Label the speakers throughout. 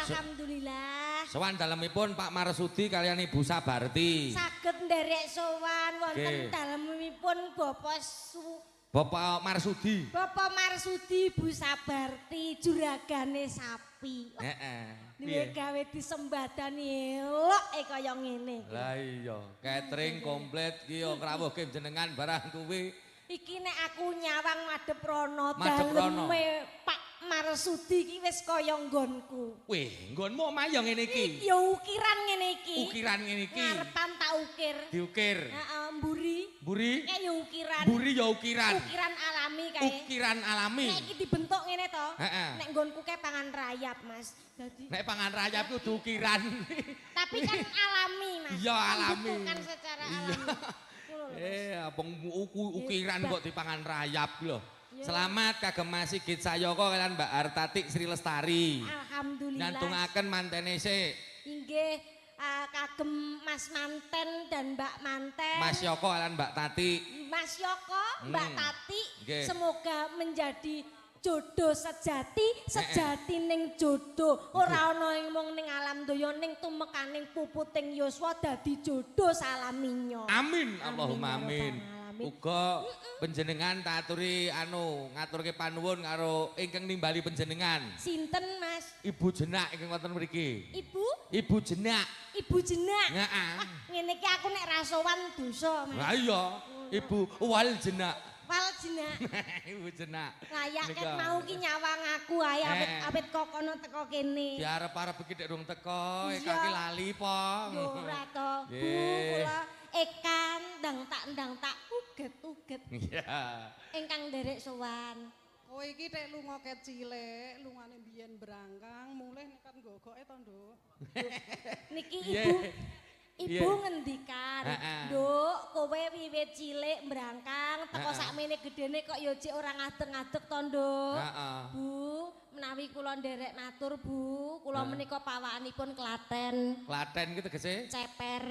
Speaker 1: Alhamdulillah.
Speaker 2: Sowan dalemipun Pak Marsudi kaliyan Ibu Sabarti.
Speaker 1: Saged nderek sowan wonten dalemipun Bapak
Speaker 2: Bapak Marsudi.
Speaker 1: Bapak Marsudi, Ibu Sabarti, juragane sapi.
Speaker 2: Heeh.
Speaker 1: Duwe gawe disembadani elok e kaya ngene.
Speaker 2: Lah iya, catering komplit ki yo krawuhke jenengan barang kuwi.
Speaker 1: Iki nek aku nyawang madhep rono,
Speaker 2: Madhep rono.
Speaker 1: Daleme Pak Marsudi iki wis kaya nggonku.
Speaker 2: Wih, nggonmu omah ya ngene iki.
Speaker 1: Ya ukiran ngene iki.
Speaker 2: Ukiran ngene iki.
Speaker 1: Ngarepan tak ukir.
Speaker 2: Diukir.
Speaker 1: Heeh, mburi.
Speaker 2: Mburi.
Speaker 1: Kayak ya ukiran.
Speaker 2: Mburi ya ukiran.
Speaker 1: Ukiran alami kae.
Speaker 2: Ukiran alami.
Speaker 1: Nek iki dibentuk ngene to.
Speaker 2: Heeh.
Speaker 1: Nek nggonku kae pangan rayap, Mas. Dadi
Speaker 2: Nek pangan rayap kudu ukiran.
Speaker 1: Tapi kan alami, Mas.
Speaker 2: Iya, alami.
Speaker 1: Pembentukan secara alami. Ngono lho, Mas.
Speaker 2: Eh, apa ukiran kok dipangan rayap lho.
Speaker 1: Ya.
Speaker 2: Selamat kagem Mas Sigit Sayoko kaliyan Mbak Artati Sri Lestari.
Speaker 1: Alhamdulillah.
Speaker 2: Nyantungaken mantene sik.
Speaker 1: Inggih, kagem Mas Manten dan Mbak Manten.
Speaker 2: Mas Yoko kaliyan Mbak Tati.
Speaker 1: Mas Yoko, Mbak Tati, semoga menjadi jodoh sejati, sejatining jodoh. Ora ana ing mung ning alam donya, ning tumekaning puputing yuswa dadi jodoh salaminya.
Speaker 2: Amin, Allahumma
Speaker 1: ya
Speaker 2: amin.
Speaker 1: Rabbal alamin.
Speaker 2: Uga panjenengan tak aturi anu ngaturke panuwun karo ingkang nimbali panjenengan.
Speaker 1: Sinten, Mas?
Speaker 2: Ibu Jenak ingkang wonten mriki.
Speaker 1: Ibu?
Speaker 2: Ibu Jenak.
Speaker 1: Ibu Jenak.
Speaker 2: Heeh.
Speaker 1: Wah, ngene iki aku nek ra sowan dosa, Mas.
Speaker 2: Lah iya, Ibu Wal Jenak.
Speaker 1: Wal Jenak.
Speaker 2: Ibu Jenak.
Speaker 1: Layak ket
Speaker 2: Nika.
Speaker 1: mau ki nyawang aku ae awit awit kok kono teko kene.
Speaker 2: Diarep-arep iki dek rung teko, Eka ki lali po.
Speaker 1: Yo ora to. Bu, kula Eka ndang tak uget-uget.
Speaker 2: Iya.
Speaker 1: Ingkang nderek sowan.
Speaker 3: Kowe iki tek lunga ket cilik, lungane biyen brangkang, mulih nekat nggogoke to, Nduk.
Speaker 1: Niki Ibu Ibu ngendikan, "Nduk, kowe wiwit cilik mbrangkang teko sakmene gedene kok ya jek ora ngadeg-ngadeg to, Nduk."
Speaker 2: Heeh.
Speaker 1: Bu, menawi kula nderek matur, Bu, kula menika pawakanipun Klaten.
Speaker 2: Klaten ki tegese?
Speaker 1: Ceper.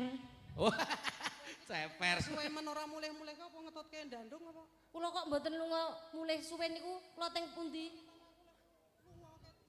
Speaker 2: Oh. Ceper.
Speaker 3: Suwe men ora mulih-mulih kok apa ngetutke ndandung apa?
Speaker 1: Kula kok mboten lunga mulih suwe niku kula teng pundi?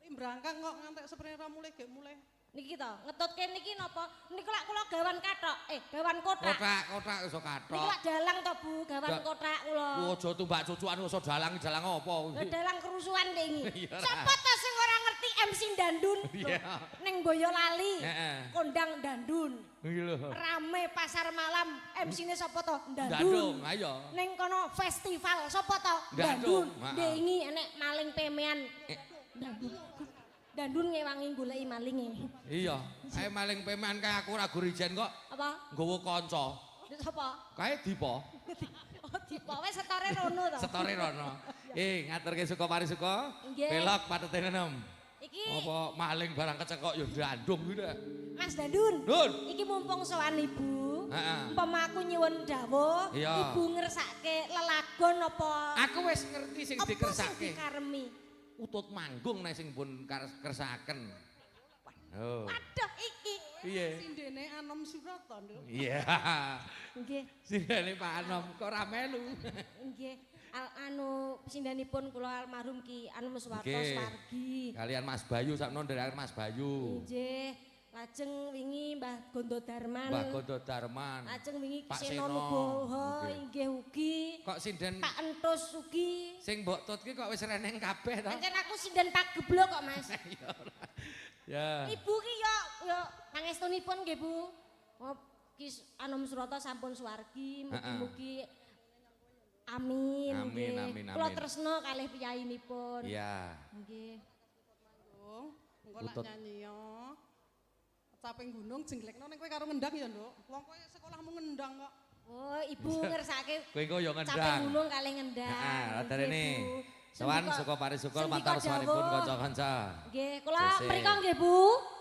Speaker 3: Mbrangkang kok ngantek seprene ora mulih gek mulih.
Speaker 1: Niki to, ngetutke niki napa? Niku lak kula gawan kathok, gawan kothak.
Speaker 2: Kothak, kothak iso kathok.
Speaker 1: Niku lak dalang to, Bu, gawan kothak kula.
Speaker 2: Ku aja tumbak cucukan iso dalang-dalang apa
Speaker 1: Lah dalang kerusuhan wingi.
Speaker 2: Iya,
Speaker 1: Sapa to sing ora ngerti MC Dandun?
Speaker 2: Iya.
Speaker 1: Ning Boyolali.
Speaker 2: Heeh.
Speaker 1: Kondang Dandun.
Speaker 2: Iki lho.
Speaker 1: Rame pasar malam, MC-ne sapa to?
Speaker 2: Dandung,
Speaker 1: Dandun.
Speaker 2: ayo.
Speaker 1: Ning kono festival sapa to?
Speaker 2: Dandung.
Speaker 1: Dandun. Wingi enek maling pemean. Dandun. Dandun ngewangi goleki malinge.
Speaker 2: Iya, ae maling pemean kae aku ora gurijen kok.
Speaker 1: Apa?
Speaker 2: Nggawa kanca.
Speaker 1: Sapa?
Speaker 2: Kae Dipa.
Speaker 1: Oh, Dipa wis setore rono to.
Speaker 2: Setore rono. Eh, ngaturke suka parisuka.
Speaker 1: Nggih.
Speaker 2: Pelok patete nenem.
Speaker 1: Iki
Speaker 2: Apa maling barang kecekok ya dandung kuwi nek.
Speaker 1: Mas Dandun.
Speaker 2: Dun.
Speaker 1: Iki mumpung sowan Ibu.
Speaker 2: Heeh.
Speaker 1: Umpama aku nyuwun dawuh,
Speaker 2: Iya.
Speaker 1: Ibu ngersake lelagon apa?
Speaker 2: Aku wis ngerti sing
Speaker 1: Apa sing
Speaker 2: dikersake.
Speaker 1: dikaremi?
Speaker 2: Utut manggung nek sing pun kersakaken. Oh.
Speaker 1: Waduh iki.
Speaker 2: Piye?
Speaker 3: Sindene Anom Surata, Nduk.
Speaker 2: Iya.
Speaker 1: Nggih,
Speaker 2: Sindene Pak Anom kok ora melu.
Speaker 1: nggih. Al anu sindanipun kula almarhum Ki Anom Suwarto
Speaker 2: Nggih.
Speaker 1: Swargi.
Speaker 2: Kalian Mas Bayu sakno nderekaken Mas Bayu.
Speaker 1: Nggih. Lajeng wingi Mbah Gondo Darman.
Speaker 2: Mbah Gondo Darman.
Speaker 1: Lajeng wingi
Speaker 2: Pak
Speaker 1: Ki Seno
Speaker 2: Seno.
Speaker 1: Nugroho
Speaker 2: Nggih.
Speaker 1: inggih ugi.
Speaker 2: Kok sinden
Speaker 1: Pak Entus ugi.
Speaker 2: sing mbok tut ki kok wis reneng kabeh to?
Speaker 1: Pancen aku sinden pageblok kok, Mas.
Speaker 2: Ya ora. Ya.
Speaker 1: Ibu ki yo yo pangestunipun nggih, Bu. Oh, Ki Anom Surata sampun suwargi, mugi-mugi amin.
Speaker 2: Amin,
Speaker 1: nggih.
Speaker 2: amin,
Speaker 1: Kula
Speaker 2: amin.
Speaker 1: tresna kalih piyayinipun.
Speaker 2: Iya.
Speaker 1: Nggih.
Speaker 3: Engko lak
Speaker 2: Utut.
Speaker 3: nyanyi yo. Caping gunung jengglekno ning kowe karo ngendang ya, Nduk. Wong kowe sekolahmu ngendang kok.
Speaker 1: Oh, Ibu ngersake
Speaker 2: Kowe engko yo
Speaker 1: caping
Speaker 2: ngendang.
Speaker 1: gunung kalih ngendang.
Speaker 2: Heeh, rada-rene.
Speaker 1: Nggih, Bu.
Speaker 2: Sowan
Speaker 1: Sendika-
Speaker 2: suka parisuka
Speaker 1: sendika
Speaker 2: matur suwanipun
Speaker 1: dawuh.
Speaker 2: kanca-kanca.
Speaker 1: Nggih, kula
Speaker 2: Sese.
Speaker 1: mriko nggih, Bu.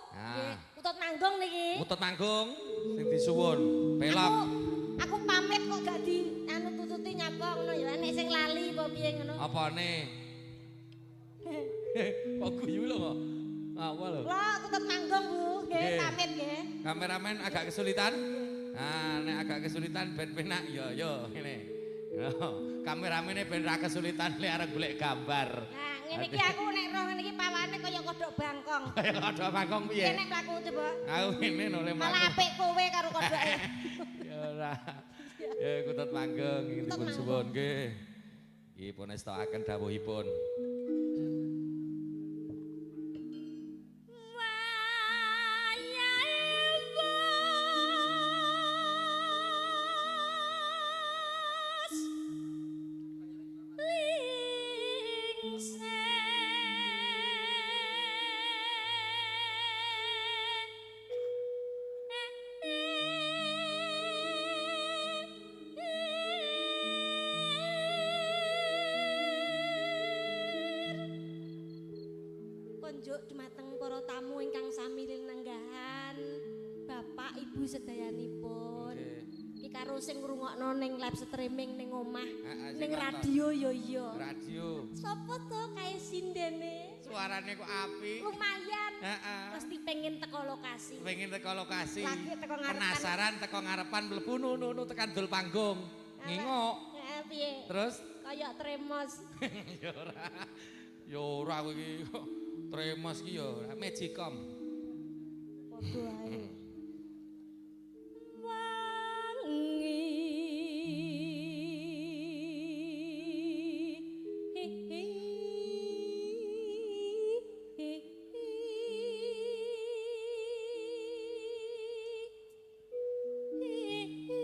Speaker 2: Ah.
Speaker 1: Nggih, utut manggung niki.
Speaker 2: Mutut manggung sing disuwun. Pelok.
Speaker 1: Aku pamit kok gak di anu tututi nyapa ngono ya nek sing lali apa piye ngono.
Speaker 2: Apane? Kok guyu lho kok. Apa lho?
Speaker 1: Kula tutut manggung, Bu. Nggih,
Speaker 2: Nggih.
Speaker 1: pamit nggih.
Speaker 2: Kameramen agak kesulitan. Nah, nek agak kesulitan ben penak yo yo ngene. Yo, kameramene ben ra kesulitan lek arep golek gambar.
Speaker 1: Nah, ngene iki aku nek roh ngene iki pawane kaya kodhok bangkok. mangkong.
Speaker 2: Kaya kodhok mangkong piye?
Speaker 1: Kene mlaku coba.
Speaker 2: Aku ngene no le
Speaker 1: Malah
Speaker 2: mlaku.
Speaker 1: apik kowe karo kodhoke.
Speaker 2: Ya ora. Ya kutut manggung iki dipun suwun nggih. Nggih pun estokaken dawuhipun.
Speaker 1: Konjuk dumateng para tamu ingkang sami linenggahan, Bapak Ibu sedayanipun. Iki karo sing ngrungokno ning live streaming ning omah, ning radio ya iya.
Speaker 2: Radio.
Speaker 1: Sopo to kae sindene?
Speaker 2: Suarane kok apik.
Speaker 1: Lumayan.
Speaker 2: Heeh.
Speaker 1: Mesti pengen teko lokasi.
Speaker 2: Pengen teko lokasi.
Speaker 1: Lagi teko ngarepan.
Speaker 2: Penasaran teko ngarepan mlebu nu tekan dul panggung. Ngingok.
Speaker 1: Heeh, piye?
Speaker 2: Terus
Speaker 1: kaya tremos.
Speaker 2: Ya ora. Ya ora kowe iki. Tremos iki ya ora Magicom.
Speaker 1: Padha ae. Wangi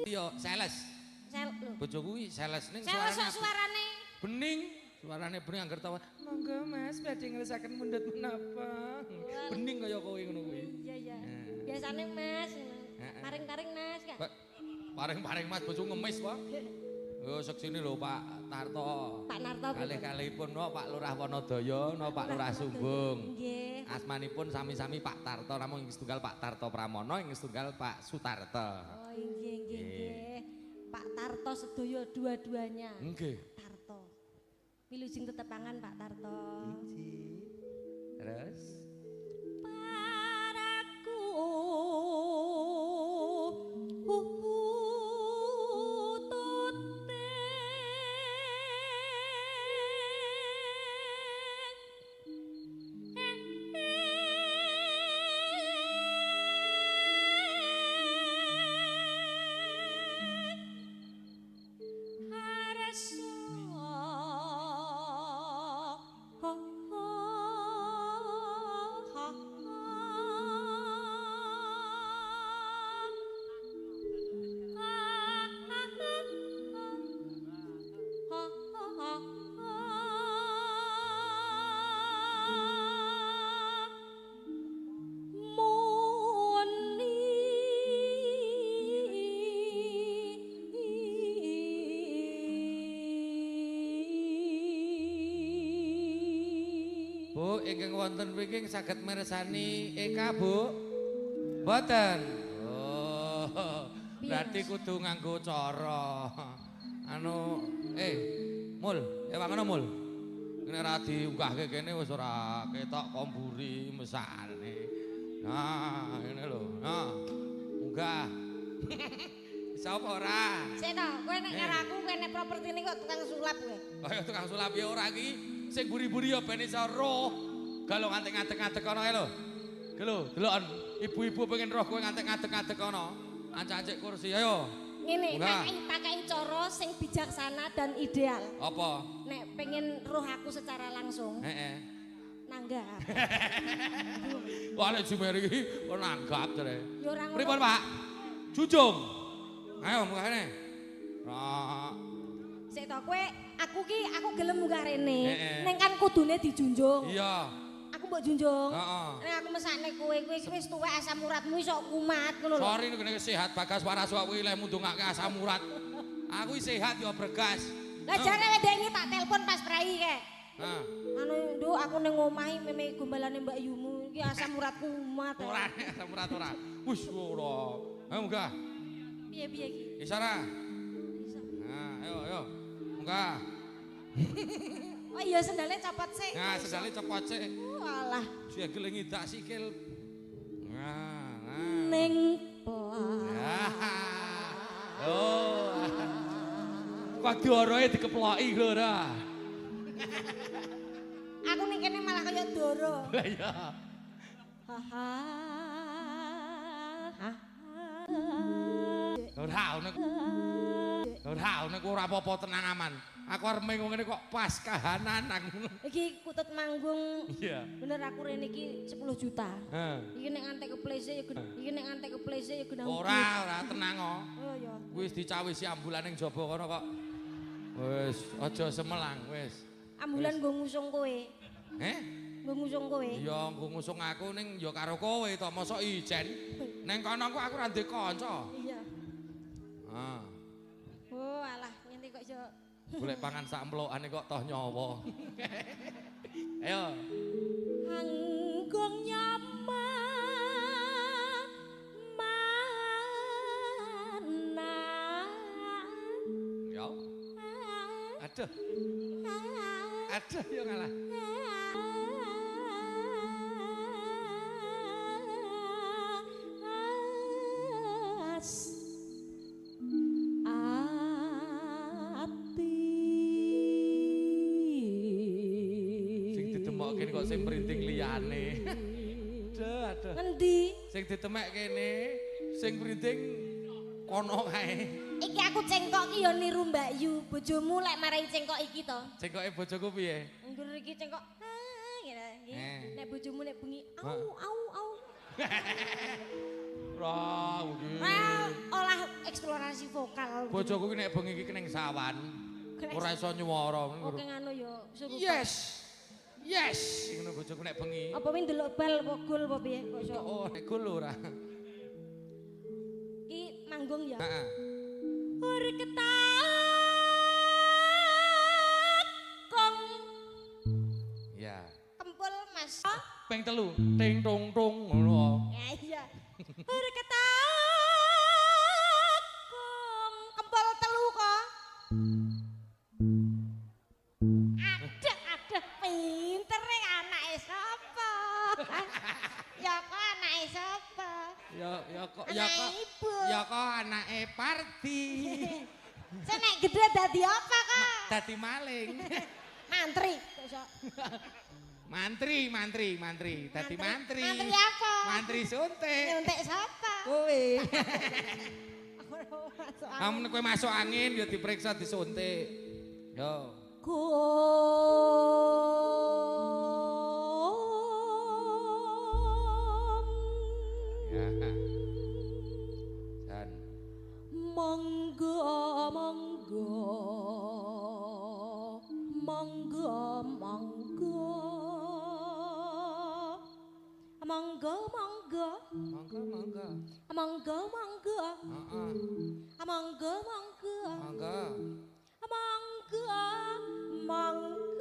Speaker 2: Yo sales.
Speaker 1: Sel lho.
Speaker 2: Bojoku iki sales ning
Speaker 1: Sales kok suarane
Speaker 2: bening. Suarane bening angger tawa. Monggo Mas badhe ngersakaken mundhut menapa. Bening kaya kowe ngono kuwi.
Speaker 1: Iya iya. Biasane Mas, paring-paring Mas gak?
Speaker 2: Paring-paring Mas bojoku ngemis, Pak. Yo seksine lho Pak Narto.
Speaker 1: Pak Narto.
Speaker 2: Kalih-kalihipun no Pak Lurah Wonodaya, no Pak Lurah Sumbung.
Speaker 1: Nggih.
Speaker 2: Asmanipun sami-sami Pak Tarto, namung ing setunggal Pak Tarto Pramono, ing setunggal Pak Sutarto.
Speaker 1: Oh nggih nggih nggih. Pak Tarto sedaya dua-duanya.
Speaker 2: Nggih.
Speaker 1: Tarto. Wilujeng tetepangan Pak Tarto.
Speaker 2: Iji. Terus
Speaker 1: paraku
Speaker 2: Bu, ingkang wonten mriki saged mirsani Eka, Bu? Mboten. Oh, berarti kudu nganggo cara. Anu, Mul, ewang ngono Mul. Nek ora diunggahke kene wis ora ketok komburi mesane. Nah, ngene lho. Nah, unggah. Bisa apa ora?
Speaker 1: Sik to, kowe nek karo aku kowe nek propertine kok tukang sulap kowe.
Speaker 2: Kaya tukang sulap ya ora iki. Sing buri-buri ya ben iso roh. Galo ngantek ngadeg-ngadeg kono kae lho. Ge lho, deloken ibu-ibu pengen roh kowe ngantek ngadeg-ngadeg kono. Ancak-ancik kursi ayo.
Speaker 1: Ngene, tak kei cara sing bijaksana dan ideal.
Speaker 2: Apa?
Speaker 1: Nek pengen roh aku secara langsung.
Speaker 2: Heeh.
Speaker 1: Nanggap.
Speaker 2: Wah nek Jumeri iki kok nanggap jare.
Speaker 1: Ya ora ngono.
Speaker 2: Pripun, Pak? Junjung. Ayo munggahne. Ra.
Speaker 1: Sik to kowe, aku ki aku gelem munggah rene. Ning kan kudune dijunjung.
Speaker 2: Iya.
Speaker 1: Aku mbok junjung.
Speaker 2: Heeh.
Speaker 1: Nek aku mesakne kowe, kowe wis tuwek asam uratmu iso kumat ngono lho.
Speaker 2: Sorry nek sehat Bagas waras kok kuwi leh mundungake asam urat. Aku sehat ya bregas.
Speaker 1: Lah jare wedengi tak telepon pas prai kae.
Speaker 2: Heeh.
Speaker 1: Anu nduk aku ning omahe meme gombalane Mbak Yumu iki asam uratku kumat.
Speaker 2: Ora asam urat ora. Wis ora. Ayo munggah.
Speaker 1: Piye-piye iki?
Speaker 2: Isa ora?
Speaker 1: Iso.
Speaker 2: Nah, ayo ayo. Munggah.
Speaker 1: Oh iya sendale copot sik.
Speaker 2: Nah, sendale copot sik.
Speaker 1: Alah.
Speaker 2: Jengkel ngidak sikil. Nah, nah.
Speaker 1: Ning plak.
Speaker 2: Oh. Kok doroe dikeploki lho ora.
Speaker 1: Aku ning kene malah kaya doro.
Speaker 2: Lah iya.
Speaker 1: Ha ha.
Speaker 2: Ora ono. Ora ono ku ora apa-apa tenang aman. Aku arep meng ngene kok pas kahanan aku.
Speaker 1: Iki kutut manggung.
Speaker 2: Iya.
Speaker 1: Bener aku rene iki 10 juta.
Speaker 2: Heeh.
Speaker 1: Iki nek ngantek keplese ya iki nek ngantek keplese ya genah.
Speaker 2: Ora, ora tenang kok.
Speaker 1: Oh iya.
Speaker 2: Wis dicawisi ambulan ning jaba kono kok. Wis, aja semelang wis.
Speaker 1: Ambulan nggo ngusung kowe.
Speaker 2: Heh?
Speaker 1: Nggo ngusung kowe.
Speaker 2: Iya, nggo ngusung aku ning ya karo kowe to, mosok ijen. Neng kono ku aku ora ndek kanca.
Speaker 1: Iya.
Speaker 2: Ah.
Speaker 1: Oh, alah ngene kok iso
Speaker 2: golek pangan sak mlokane kok toh nyawa. Ayo.
Speaker 1: Anggung nyama mana.
Speaker 2: Ya. Aduh. Aduh ya ngalah. Sing kok sing printing liyane. Aduh, aduh.
Speaker 1: Ngendi?
Speaker 2: Sing ditemek kene, sing printing kono kae.
Speaker 1: Iki aku cengkok ki ya niru Mbak Yu, bojomu lek marai cengkok iki to.
Speaker 2: Cengkoke bojoku piye?
Speaker 1: Nggur iki cengkok, ah ngene iki. Nek bojomu nek bengi au au au.
Speaker 2: Ora iki.
Speaker 1: Olah eksplorasi vokal.
Speaker 2: Bojoku ki nek bengi iki ning sawan. Ora iso nyuwara.
Speaker 1: Oke ngono ya.
Speaker 2: Yes. Yes, ngono bojoku nek bengi.
Speaker 1: Apa wingi ndelok bal apa gol apa piye kok iso?
Speaker 2: Oh, nek gol ora.
Speaker 1: Iki manggung ya.
Speaker 2: Heeh.
Speaker 1: Ur ketakong.
Speaker 2: Ya.
Speaker 1: Kempul Mas.
Speaker 2: Ping 3, ting tung tung ngono.
Speaker 1: Ya iya. Ur ketakong kempul 3 kok. Aduh, pinter anake sapa? Ya kok anake sapa?
Speaker 2: Ya ya kok ya kok. Ya kok anake Parti.
Speaker 1: Sing nek gedhe dadi apa kok?
Speaker 2: Dadi maling.
Speaker 1: Mantri kok iso.
Speaker 2: Mantri, mantri, mantri. Dadi mantri.
Speaker 1: Mantri apa?
Speaker 2: Mantri suntik.
Speaker 1: Nyuntik sapa?
Speaker 2: Kowe.
Speaker 1: Aku masuk angin.
Speaker 2: Amun kowe masuk angin ya diperiksa disuntik. Yo. Ya. Jan.
Speaker 1: Monggo monggo monggo monggo monggo monggo
Speaker 2: monggo monggo
Speaker 1: monggo monggo
Speaker 2: heeh
Speaker 1: monggo monggo
Speaker 2: monggo
Speaker 1: monggo monggo monggo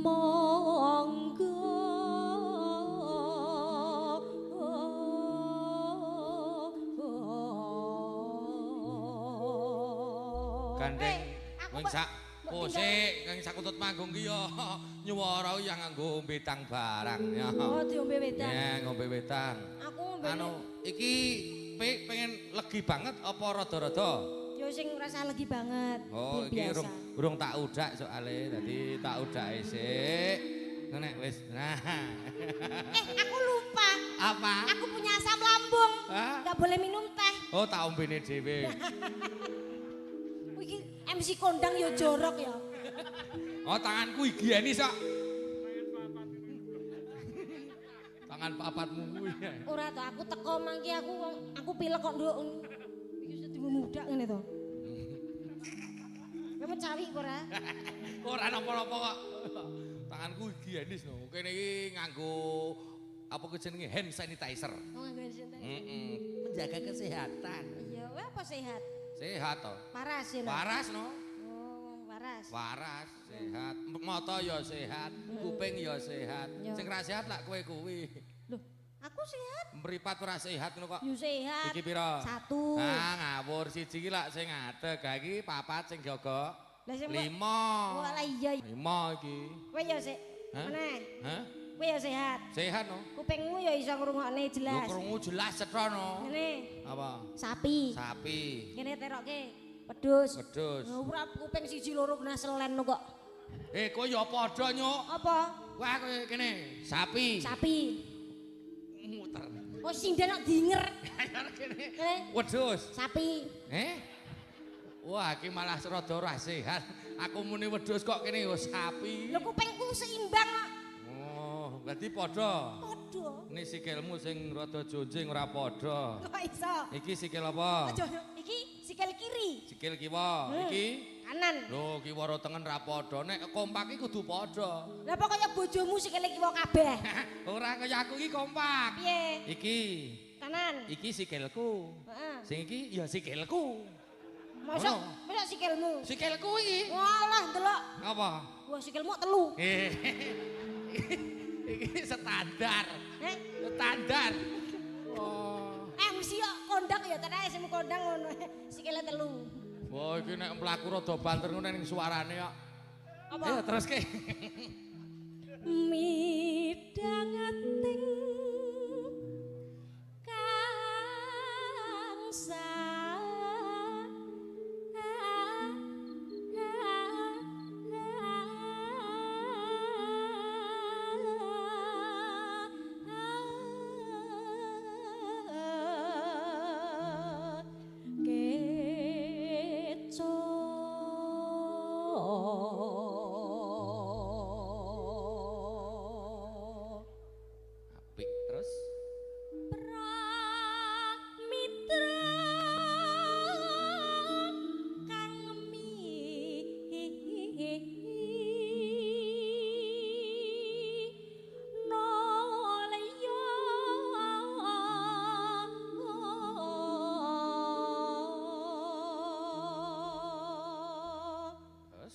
Speaker 1: monggo monggo.
Speaker 2: Gandeng wing sak kosek kang sak kutut manggung ki ya nyuwara ya nganggo wedang barang ya.
Speaker 1: Oh, diombe wedang.
Speaker 2: Ya, ngombe wedang.
Speaker 1: Aku ngombe.
Speaker 2: Anu iki pengen legi banget apa rada-rada?
Speaker 1: Ya sing rasa legi banget.
Speaker 2: Oh, iki urung tak udak soalé, dadi tak udake sik. Nek wis. Nah.
Speaker 1: Aku lupa.
Speaker 2: Apa?
Speaker 1: Aku punya asam lambung. Enggak boleh minum teh.
Speaker 2: Oh, tak ombene dhewe.
Speaker 1: Iki MC kondang ya jorok ya.
Speaker 2: Oh, tanganku higienis kok. Tangan papatmu kuwi.
Speaker 1: Ora to, aku teko mangki aku pilek kok nduk. Iki wis dimudak ngene to. Kamu cawi ora?
Speaker 2: Ora napa-napa kok. Tanganku higienis no. Kene iki nganggo apa ku jenenge hand sanitizer.
Speaker 1: Oh, nganggo hand sanitizer.
Speaker 2: Heeh. Menjaga kesehatan.
Speaker 1: Iya, kowe apa sehat?
Speaker 2: Sehat to.
Speaker 1: Waras ya.
Speaker 2: Waras no.
Speaker 1: Oh, waras.
Speaker 2: Waras, sehat. Mata ya sehat, kuping ya sehat. Sing ra sehat lak kowe kuwi.
Speaker 1: Loh, aku sehat.
Speaker 2: Mripat ora sehat ngono kok.
Speaker 1: Yo sehat.
Speaker 2: Iki pira?
Speaker 1: 1.
Speaker 2: Ah, ngawur siji iki lak sing ngadeg. Ha iki 4 sing jaga.
Speaker 1: Lah sing
Speaker 2: 5.
Speaker 1: Walah iya.
Speaker 2: 5 iki.
Speaker 1: Kowe ya sik. Meneh.
Speaker 2: Hah?
Speaker 1: Kowe ya sehat.
Speaker 2: Sehat no.
Speaker 1: Kupingmu ya iso ngrungokne jelas.
Speaker 2: Lho krungu jelas cetha no.
Speaker 1: Ngene.
Speaker 2: Apa?
Speaker 1: Sapi.
Speaker 2: Sapi.
Speaker 1: Ngene terokke. Wedhus.
Speaker 2: Wedhus.
Speaker 1: Ora kuping siji loro kena selen kok.
Speaker 2: Eh, kowe ya padha nyuk.
Speaker 1: Apa?
Speaker 2: Wah, kowe kene sapi.
Speaker 1: Sapi.
Speaker 2: Muter.
Speaker 1: Oh, sinden kok dinger.
Speaker 2: Kene.
Speaker 1: Eh,
Speaker 2: Wedhus.
Speaker 1: sapi.
Speaker 2: Eh? Wah, iki malah rada ora sehat. Aku muni wedhus kok kene yo sapi.
Speaker 1: Lho kupingku seimbang kok.
Speaker 2: Oh, berarti padha.
Speaker 1: Padha.
Speaker 2: Ini sikilmu sing rada jonjing ora padha.
Speaker 1: Kok iso?
Speaker 2: Iki sikil apa?
Speaker 1: Aja iki sikil kiri.
Speaker 2: Sikil kiwa. Iki
Speaker 1: Kanan.
Speaker 2: lho, kiwa ro tengen ra padha. Nek kompak iki kudu padha.
Speaker 1: Lah kok kaya bojomu sikile kiwa kabeh?
Speaker 2: Ora kaya aku iki kompak.
Speaker 1: Piye?
Speaker 2: Iki,
Speaker 1: Kanan.
Speaker 2: iki sikilku.
Speaker 1: Heeh.
Speaker 2: Sing iki ya sikilku.
Speaker 1: Mosok,
Speaker 2: Ngono.
Speaker 1: mosok sikilmu.
Speaker 2: Sikilku iki.
Speaker 1: Walah ndelok.
Speaker 2: Apa?
Speaker 1: Wah, sikilmu telu.
Speaker 2: Iki standar.
Speaker 1: Heh.
Speaker 2: Standar. Oh.
Speaker 1: Eh mesti yo kondang ya tenan sing kondang ngono. Sikile telu.
Speaker 2: Wah, iki nek mlaku rada banter ngono ning suarane kok.
Speaker 1: Apa?
Speaker 2: Ayo teruske.
Speaker 1: Midhangeting kang keco.
Speaker 2: Apik terus.
Speaker 1: Pramitra kang nolya
Speaker 2: Terus.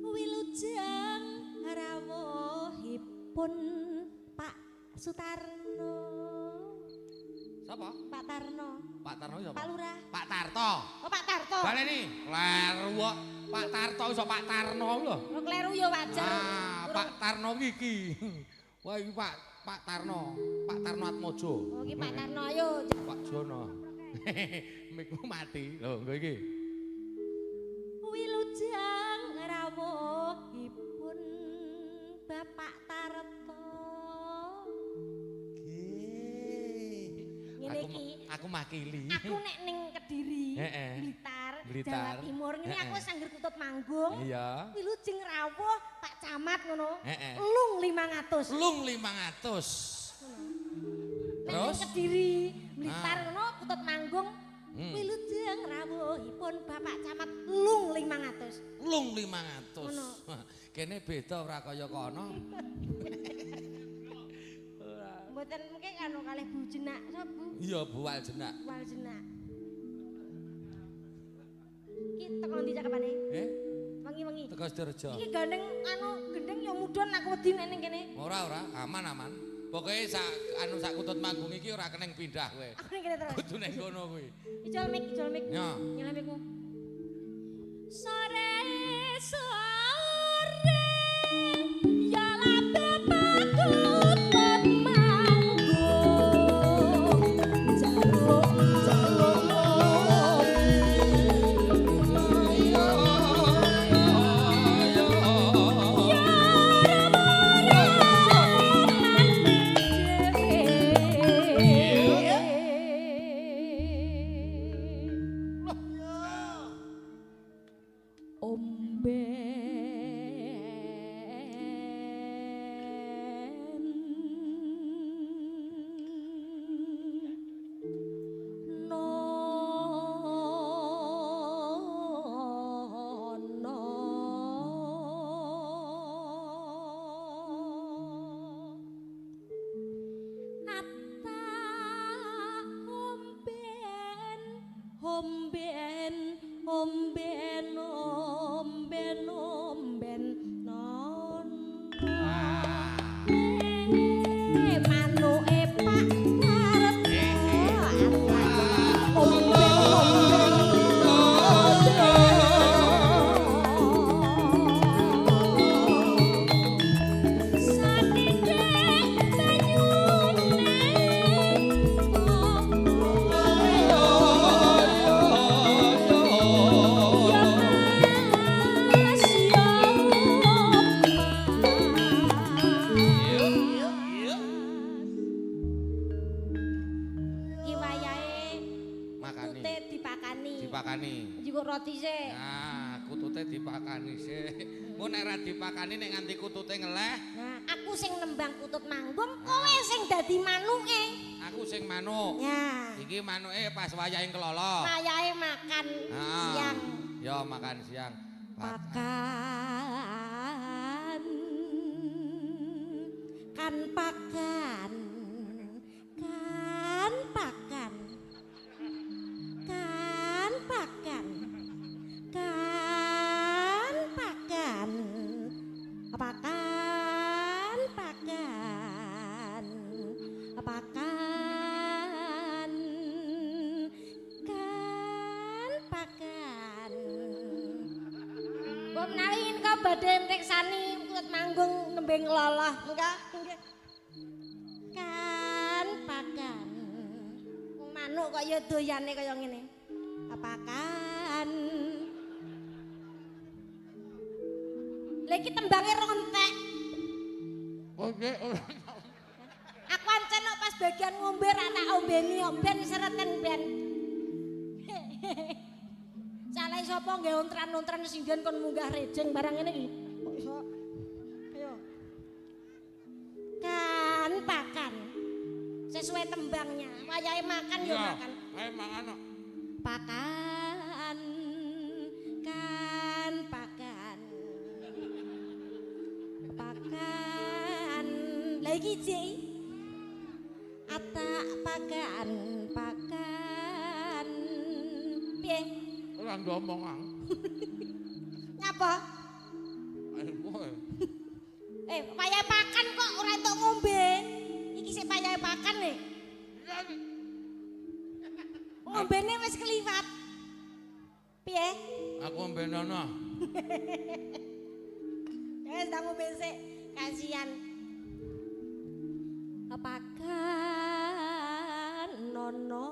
Speaker 1: Wilujeng rawuhipun Pak Sutarno.
Speaker 2: Sapa?
Speaker 1: Pak Tarno.
Speaker 2: Pak Tarno sapa?
Speaker 1: Pak Lurah.
Speaker 2: Pak Tarto.
Speaker 1: Oh, Pak Tarto.
Speaker 2: Baleni. Kleru kok. Pak Tarto iso Pak Tarno lho.
Speaker 1: Oh, kleru ya wajar.
Speaker 2: Ah, Pak Tarno iki. Wah, iki Pak Pak Tarno, Pak Tarno Atmojo.
Speaker 1: Oh, iki Pak Tarno ayo.
Speaker 2: Pak Jono. Mikmu mati. Lho, nggo iki.
Speaker 1: Wilujeng rawuhipun Bapak Tarto. Ngene
Speaker 2: Aku
Speaker 1: iki.
Speaker 2: aku makili.
Speaker 1: Aku nek ning Kediri,
Speaker 2: Heeh.
Speaker 1: Blitar,
Speaker 2: Blitar.
Speaker 1: Jawa Timur ngene aku
Speaker 2: Heeh.
Speaker 1: sangger kutut manggung.
Speaker 2: Iya.
Speaker 1: Wilujeng rawuh Pak Camat ngono.
Speaker 2: Heeh.
Speaker 1: Lung 500.
Speaker 2: Lung 500.
Speaker 1: Nek ning
Speaker 2: Terus?
Speaker 1: Kediri, Blitar
Speaker 2: Ah.
Speaker 1: ngono kutut manggung.
Speaker 2: Hmm.
Speaker 1: Wilujeng rawuhipun Bapak Camat lung 500.
Speaker 2: Lung 500.
Speaker 1: Ngono.
Speaker 2: Kene beda ora kaya kono.
Speaker 1: Mboten mungkin anu kalih Bu Jenak, sapa Bu?
Speaker 2: Iya, Bu Waljenak.
Speaker 1: Wal Jenak. Iki teko ndi cakepane?
Speaker 2: Eh,
Speaker 1: Wengi-wengi.
Speaker 2: teko Sidoarjo.
Speaker 1: Iki gandeng anu gendeng yo mudhun aku wedi nek ning kene.
Speaker 2: Ora ora, aman aman. Pokoke sak anu sak kutut manggung iki ora keneng pindah kowe.
Speaker 1: Aku ning kene terus.
Speaker 2: Kudu ning kono kuwi.
Speaker 1: Ijol mik, ijol mik.
Speaker 2: Ya.
Speaker 1: Nyala mikmu. Sore sore ya labe patut memanggung jaluk jaluk Omben nono Ata omben omben omben omben
Speaker 2: Kutute dipakani sik. Engko nek ora dipakani nek nganti kutute ngeleh,
Speaker 1: Nah, aku sing nembang kutut manggung, kowe sing dadi manuke.
Speaker 2: Aku sing manuk.
Speaker 1: Ya.
Speaker 2: Iki manuke pas wayahe ngelolo.
Speaker 1: Wayahe makan siang.
Speaker 2: Ya makan siang.
Speaker 1: Pakan kan pakan kan pakan kan pakan kan pakan pakan pakan pakan kan pakan. Mbok menawi menika badhe mriksani kutut manggung nembe ngloloh menika nggih. Kan pakan. Wong manuk kok ya doyane kaya ngene. Pakan. Lha iki tembange rontek.
Speaker 2: Oke,
Speaker 1: Aku ancen kok pas bagian ngombe ra tak ombeni kok ben sereten ben. Salah sapa nggawe ontran-ontran singgen kon munggah rejeng barang ngene iki. Kok iso? Ayo. Kan pakan. Sesuai tembangnya. Wayahe makan ya makan.
Speaker 2: Ayo mangan kok.
Speaker 1: Pakan kan pakan. Pakan. Lah iki jek. Atak pakan pakan. Piye?
Speaker 2: Ora ngomong ah.
Speaker 1: Nyapa?
Speaker 2: Ayo kowe.
Speaker 1: Wayahe pakan kok ora entuk ngombe. Iki sik wayahe pakan nih. Ngombene wis kliwat. Piye?
Speaker 2: Aku ombenono.
Speaker 1: Wis tak ngombe sik. Kasihan. Pakan nono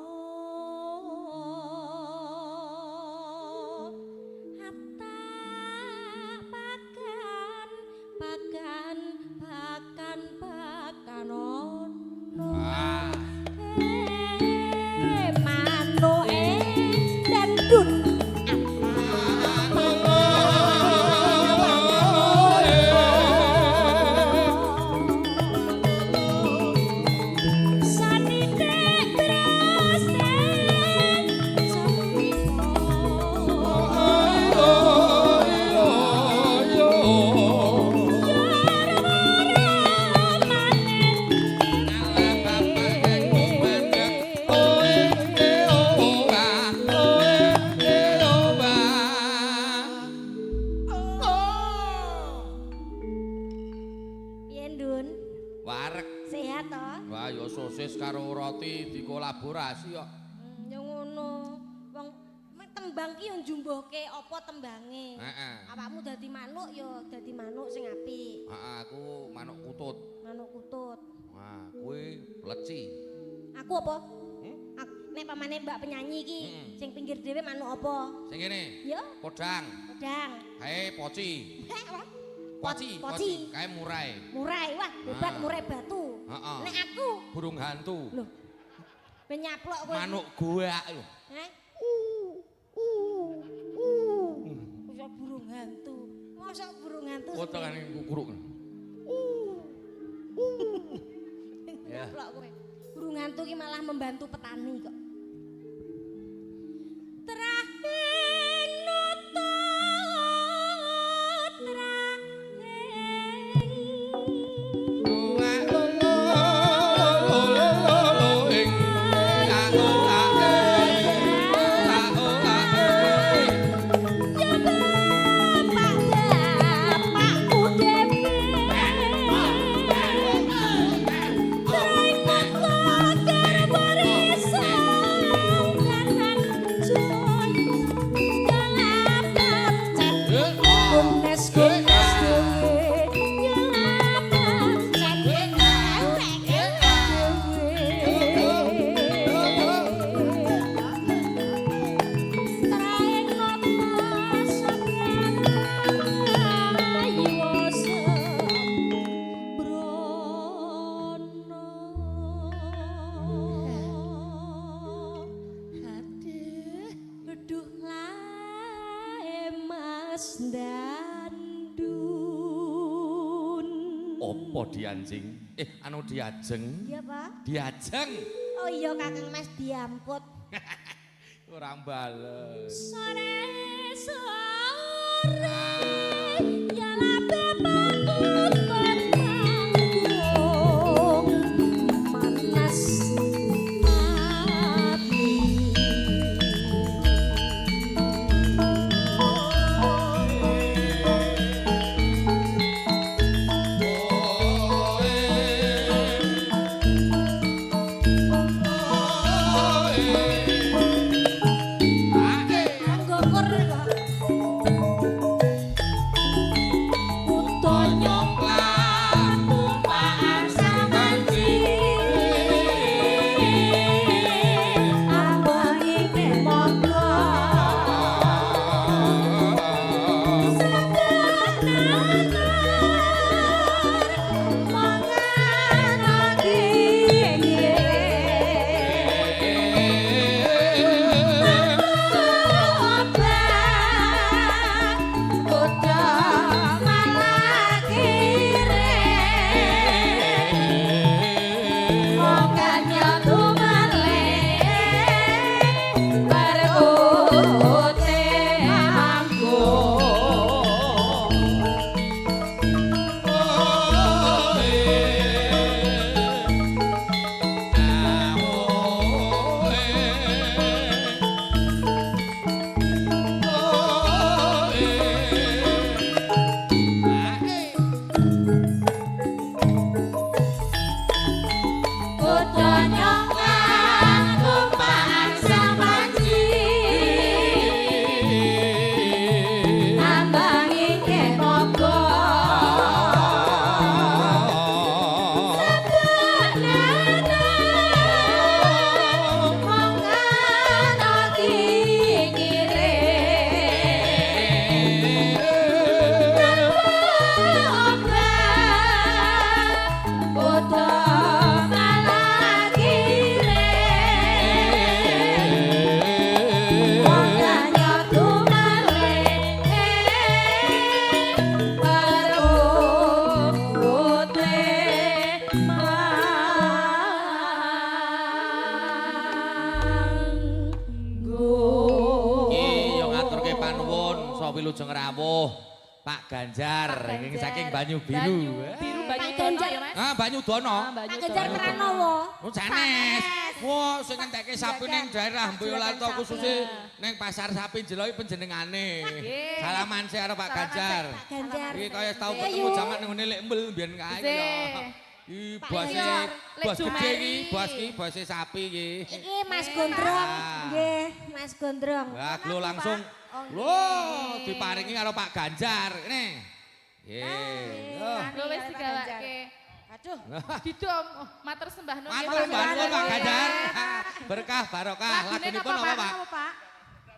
Speaker 1: hatta pakan pakan pakan pakan nono.
Speaker 2: Ah.
Speaker 1: Manuke dan dun. Piye, Ndun?
Speaker 2: Warek.
Speaker 1: Sehat toh?
Speaker 2: Wah, ya sosis karo roti dikolaborasi kok.
Speaker 1: Ya ngono. Wong tembang ki yo njumbuhke apa tembange.
Speaker 2: Heeh.
Speaker 1: Awakmu dadi manuk ya dadi manuk sing apik.
Speaker 2: Heeh, aku manuk kutut.
Speaker 1: Manuk kutut.
Speaker 2: Wah, kuwi leci.
Speaker 1: Aku apa?
Speaker 2: Hmm?
Speaker 1: Nek pamane mbak penyanyi iki sing pinggir dhewe manuk apa?
Speaker 2: Sing kene.
Speaker 1: Ya,
Speaker 2: Podang.
Speaker 1: podang.
Speaker 2: Kae poci.
Speaker 1: Heh, apa?
Speaker 2: Poci,
Speaker 1: Poci.
Speaker 2: Kae murai.
Speaker 1: Murai, wah, hebat
Speaker 2: Ah.
Speaker 1: murai batu.
Speaker 2: Heeh.
Speaker 1: Nek aku
Speaker 2: Burung hantu.
Speaker 1: lho. Ben nyaplok kowe.
Speaker 2: Manuk goak lho.
Speaker 1: Heh? Masa burung hantu. Masa burung hantu.
Speaker 2: Potongane kukuruk. Ya.
Speaker 1: Nyaplok kowe. Burung hantu ki malah membantu petani kok. Trahing nutut trahing. Ya bapak bapakku dhewe. Trahing nutut warisan. Mas Dandun.
Speaker 2: Apa dianjing? Anu diajeng.
Speaker 1: Iya, Pak.
Speaker 2: Diajeng.
Speaker 1: Oh iya Kakang Mas diamput.
Speaker 2: Ora bales.
Speaker 1: Sore sore ya lah bapakku panggung manas ati. Anggo kur kok. Kuto nyongklak tumpakan samanci. Ambange monggo.
Speaker 2: Iki yo ngaturke panuwun sawilujeng rawuh Pak Ganjar ingkang saking Banyu Biru.
Speaker 4: Banyu Biru Banyu
Speaker 1: Pak
Speaker 4: Dono
Speaker 1: Ganjar.
Speaker 4: ya Mas.
Speaker 2: Ah, Banyu Dono.
Speaker 4: Ah, Banyu
Speaker 1: Pak Ganjar
Speaker 4: Dono.
Speaker 1: Pranowo.
Speaker 2: Oh, sanes. Wah, sing ngentekke sapi ning daerah Boyolali khususe ning pasar sapi Jeloi panjenengane. Salaman sik karo Pak Ganjar.
Speaker 1: Pak Ganjar.
Speaker 2: Iki kaya tau
Speaker 1: Iya,
Speaker 2: ketemu
Speaker 1: yu.
Speaker 2: jaman ning ngene lek mbel mbiyen kae
Speaker 4: Nggih.
Speaker 2: ya. Iki
Speaker 1: Pak
Speaker 2: bose
Speaker 1: Ganjar.
Speaker 4: Lek
Speaker 2: bos gede iki,
Speaker 4: Jumeri.
Speaker 2: bos iki bose sapi iki.
Speaker 1: Iki Mas Gondrong, nggih, Mas Gondrong.
Speaker 2: Wah, lho langsung. Lho, diparingi karo Pak Ganjar. Ngene. Nggih. Loh.
Speaker 4: Lho wis digawake.
Speaker 3: Aduh,
Speaker 4: Didom, oh, matur sembah nuwun.
Speaker 2: Matur
Speaker 4: nggih, Pak.
Speaker 2: nuwun Pak Ganjar. Berkah barokah.
Speaker 4: Lagune
Speaker 2: Lagunipun
Speaker 4: napa,
Speaker 2: apa,
Speaker 4: Pak?
Speaker 2: Pak?
Speaker 3: apa Pak?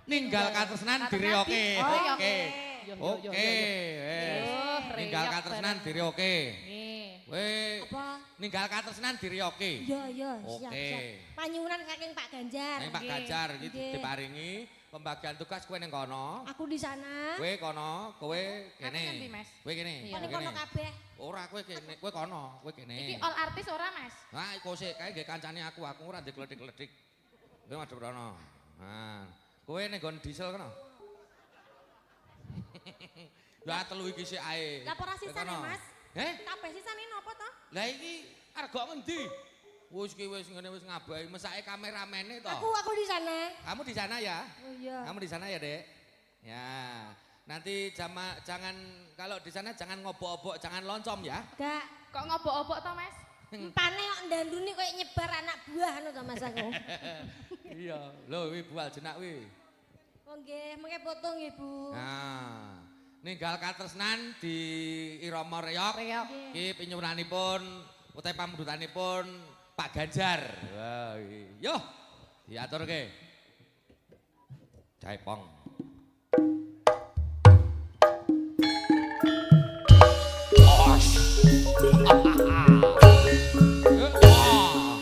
Speaker 2: Ninggal katresnan direoke.
Speaker 4: Oh,
Speaker 2: Oke.
Speaker 4: Yo, yo, yo,
Speaker 2: Oke,
Speaker 4: yo, yo.
Speaker 2: wes.
Speaker 4: Yo,
Speaker 2: Ninggal
Speaker 4: reyok
Speaker 2: katresnan
Speaker 4: bareng.
Speaker 2: direoke.
Speaker 4: Nggih.
Speaker 2: Kowe
Speaker 1: Apa?
Speaker 2: ninggal katresnan direoke.
Speaker 1: Iya, iya, siap,
Speaker 2: Oke.
Speaker 1: siap. Panyuwunan saking Pak Ganjar.
Speaker 2: Ning Pak Ganjar iki
Speaker 1: Nggih.
Speaker 2: diparingi pembagian tugas kowe ning kono.
Speaker 1: Aku di sana.
Speaker 2: Kowe kono, kowe kene.
Speaker 4: Aku ngendi, Mas?
Speaker 2: Kowe kene.
Speaker 4: Iya.
Speaker 1: Kono
Speaker 2: kowe
Speaker 1: kono
Speaker 2: kene.
Speaker 1: kabeh.
Speaker 2: Ora kowe kene, kowe kono, kowe kene.
Speaker 4: Iki all artis ora, Mas?
Speaker 2: Nah, iku sik kae nggih kancane aku, aku ora ndek kledik-kledik. Kowe madhep rono. Nah, kowe ning nggon diesel kono. Ya telu iki sik ae.
Speaker 3: Lah, ora sisane,
Speaker 2: Kowe kono.
Speaker 3: Mas?
Speaker 2: Heh?
Speaker 3: Kabeh sisane napa to?
Speaker 2: Lah iki arga ngendi? Wis ki wis ngene wis ngabahi mesake kameramene to.
Speaker 1: Aku di sana.
Speaker 2: Kamu di sana ya?
Speaker 1: Oh iya.
Speaker 2: Kamu di sana ya, Dek? Ya. Nanti jangan kalau di sana jangan ngobok-obok, jangan loncom ya.
Speaker 1: Gak.
Speaker 4: Kok ngobok-obok to, Mas?
Speaker 1: Empane kok ndandune koyo nyebar anak buah ngono to Mas aku.
Speaker 2: Iya. Lho wi bual jenak wi.
Speaker 1: Oh nggih, mengke foto nggih, Bu.
Speaker 2: Nah, ninggal katresnan di Irama Reog.
Speaker 4: Reog.
Speaker 2: Iki pinyuwunanipun utawi pamundhutanipun Pak Ganjar. Wah, iki. Yo, diaturke. Jaipong. Osh. Wah.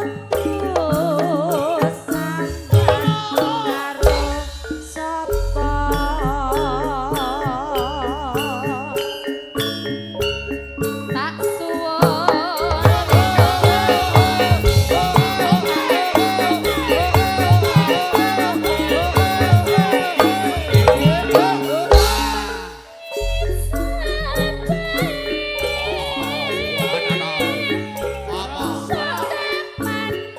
Speaker 1: Kudu sandang karo sapa?
Speaker 4: Tak suwun.
Speaker 2: Apa?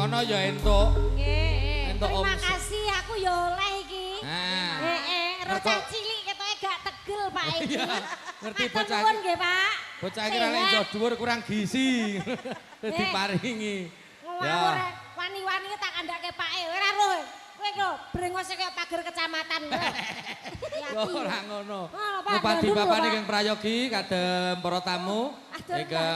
Speaker 2: Kono ya entuk.
Speaker 1: Nggih.
Speaker 2: Entuk
Speaker 1: Terima
Speaker 2: omset.
Speaker 1: kasih aku ya oleh iki.
Speaker 2: Nah.
Speaker 1: Heeh, ro
Speaker 2: Mergo-
Speaker 1: cah cilik ketoke gak tegel Pak iki.
Speaker 2: Iya, ngerti
Speaker 1: Matur
Speaker 2: bocah
Speaker 1: nuwun
Speaker 2: iki.
Speaker 1: nggih, Pak.
Speaker 2: Bocah iki ra lek
Speaker 1: Sehat.
Speaker 2: iso dhuwur kurang gizi. Diparingi.
Speaker 1: Ngawur eh. Wani-wani tak kandhake Pake, ora roh. Kowe lho brengose kaya pager kecamatan.
Speaker 2: Yo ora ngono.
Speaker 1: Ngono, Pak,
Speaker 2: Bupati
Speaker 1: ngandung lho,
Speaker 2: bapak
Speaker 1: Pak.
Speaker 2: ingkang prayogi kadem para tamu
Speaker 1: Atur,
Speaker 2: ingkang